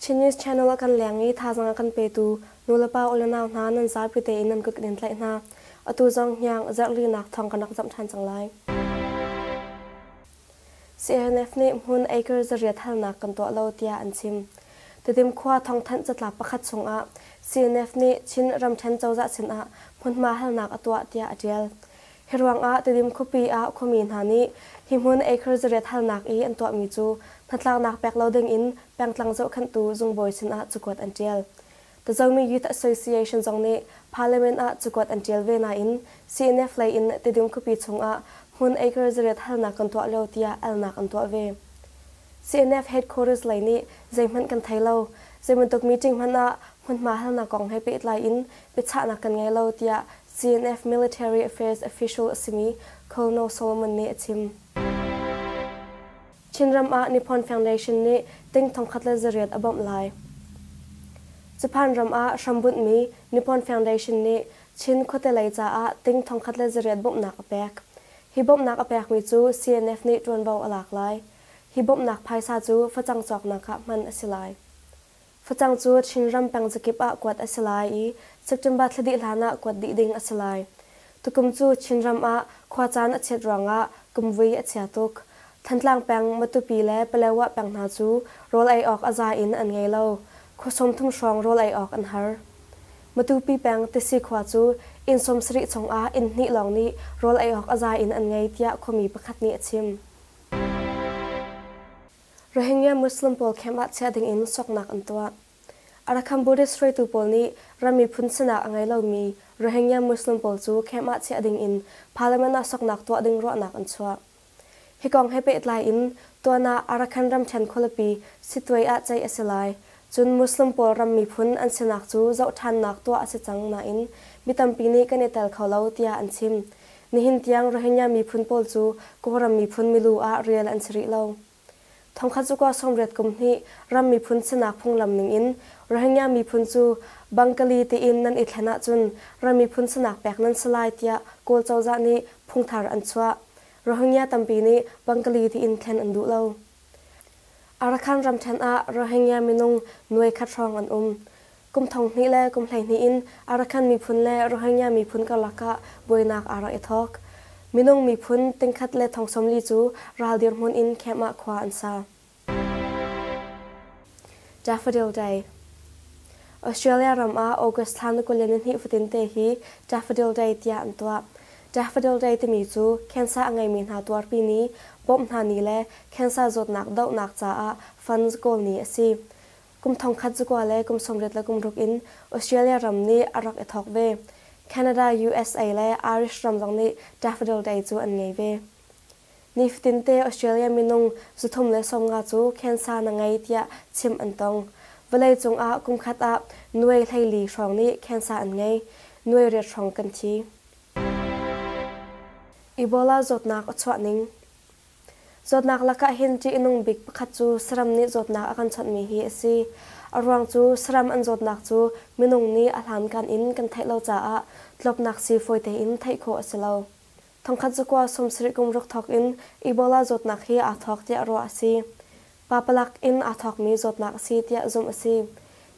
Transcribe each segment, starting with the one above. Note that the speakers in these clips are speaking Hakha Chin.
Chin News Channel a kan leng i thazaang a kan petu nulepa ulenau hna nan zapi tein nan kut kan in tlaih hna. Atu zong hniang zarhlinak thawng kan rak zamh ṭhan cang lai. CNF nih hmun acre 800 halnak kan tuah lo tiah an chim. Tedim khua thawngthanh catlap pakhat chungah CNF nih Chin ramṭhen cozah sinah hmunhma halnak a tuah tiah a ṭial. Hi ruangah Tedim khuapi ah khuami hna nih hi hmun acre 800 halnak i an tuahmi cu hnatlaknak pek lo dingin pengtlang zohkhenhtu zungbawi sinah cakuat an ṭial. The Zomi Youth Association zong nih Parliament ah cakuat an ṭial ve nain CNF lei in Tedim khuapi chungah hmun acre 800 halnak kan tuah lo tiah alnak an tuah ve. CNF headquarters lei nih zeihmanh kan thei lo. Zeibantuk meeting hmanh ah hmunhma halnak kong he pehtlai in biachahnak kan ngei lo tiah CNF Military Affairs official a simi Colonel Solomon nih a chim. Chinram ah Nippon Foundation nih ting 1800 a bawmh lai. Japan ram ah hrambunhmi Nippon Foundation nih Chin khuate lei caah ting 1800 bawmhnak a pek. Hi bawmhnak a pekmi cu CNF nih ṭuanvo a lak lai. Hi bawmhnak phaisa cu facang cawknak ah hman a si lai. Facang cu Chinram peng zakip ah kuat a si lai i September thla dih hlan ah kuat dih ding a si lai. Tukum cu Chinram ah khuacaan a chiat ruangah kumvui a chia tuk. Thantlang peng, Matupi le Palawa peng hna cu rawl ei awk a za in an ngei lo. Khua 30 hrawng rawl ei awk an har. Matupi peng Tisi khua cu inn 70 chungah inn hnih lawng nih rawl ei awk a za in an ngei tiah khuami pakhat nih a chim. Rohingya Muslim pawl camp ah chiah dingin soknak an tuah. Arakan Buddhist hruaitu pawl nih ram miphun sinak a ngei lomi Rohingya Muslim pawl cu camp ah chiah dingin parliament ah soknak tuah ding ruahnak an chuah. Hi kong he pehtlai in tuan ah Arakan ramṭhen khualipi Sittwe ah ceih a si lai. Cun Muslim pawl ram miphun an sinak cu zoh ṭhannak tuah a si cang nain mi tampi nih kan i tel kho lo tiah an chim. Nihin tiang Rohingya miphun pawl cu Kawlram miphun milu ah rel an si rih lo. 1981 ram miphun sinak phunglam ningin Rohingya miphun cu Bengali tiin nan i thlen ahcun ram miphun sinak pek nan si lai tiah Kawl cozah nih phungthar an chuah. Rohingya tampi nih Bengali tiin thlen an duh lo. Arakan ramṭhen ah Rohingya minung nuai khat hrawng an um. Kum 2012 in Arakan miphun le Rohingya miphun karlak ah buainak aa rak i thawk. Minung miphun tingkhat le thong 40 cu ral dirhmun in camp ah khua an sa. Daffodil Day. Australia ram ah August thla ni 22 fatin te hi Daffodil Day tiah an tuah. Daffodil Day timi cu cancer a ngeimi hna tuarpi ni, bawmh hna ni le cancer zawtnak dohnak caah funds kawl ni a si. Kum 1986 in Australia ram nih a rak i thawk ve. Canada, USA le Irish ram zong nih Daffodil Day cu an ngei ve. Nifatinte Australia minung 350 cu cancer na ngei tiah chimh an tong. Vawleicung ah kum khat ah nuai 14 hrawng nih cancer an ngei. Nuai riat hrawng kan thi. Ebola zawtnak a chuah ning. Zawtnak lakah hin ṭih a nung bik pakhat cu saram nih zawtnak a kan chawnhmi hi a si. A ruang cu saram an zawtnak cu minung nih a hlankan in kan theih lo caah tlawpnak sii fawi tein theih khawh a si lo. 1976 thawk in Ebola zawtnak hi aa thawk tiah ruah a si. Papalak in aa thawkmi zawtnak a si tiah zumh a si.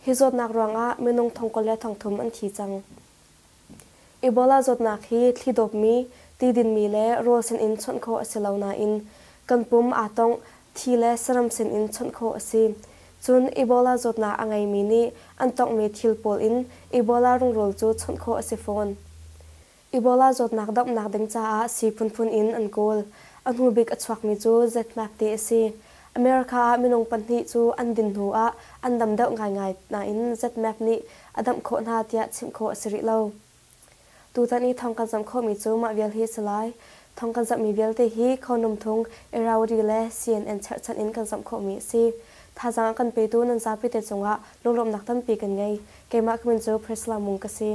Hi zawtnak ruangah minung thong 20 le thong thum an thi cang. Ebola zawtnak hi thli dawpmi, ti dinmi le rawl sinin chawnh khawh a si lo nain kan pum aa tongh, thi le saram sinin chawnh khawh a si. Cun Ebola zawtnak a ngeimi nih an tonghmi thil pawl in Ebola rungrul cu chawnh khawh a si fawn. Ebola zawtnak damhnak ding caah sii phunphun in an kawl. A hnu bik a chuakmi cu ZMapp ti a si. America ah minung pahnih cu an din hnu ah an dam deuh ngaingai nain ZMapp nih a damh khawh hna tiah chimh khawh a si rih lo. Tutan i thong kan zamh khawhmi cu mah vial hi a si lai. Thong kan zamhmi vialte hi Khonumthung, Irrawaddy le CNN cherhchan in kan zamh khawhmi a si. Thazaang a kan petu nan zapi te cungah lunglawmhnak tampi kan ngei. Keimah ka min cu Priscilla Mung ka si.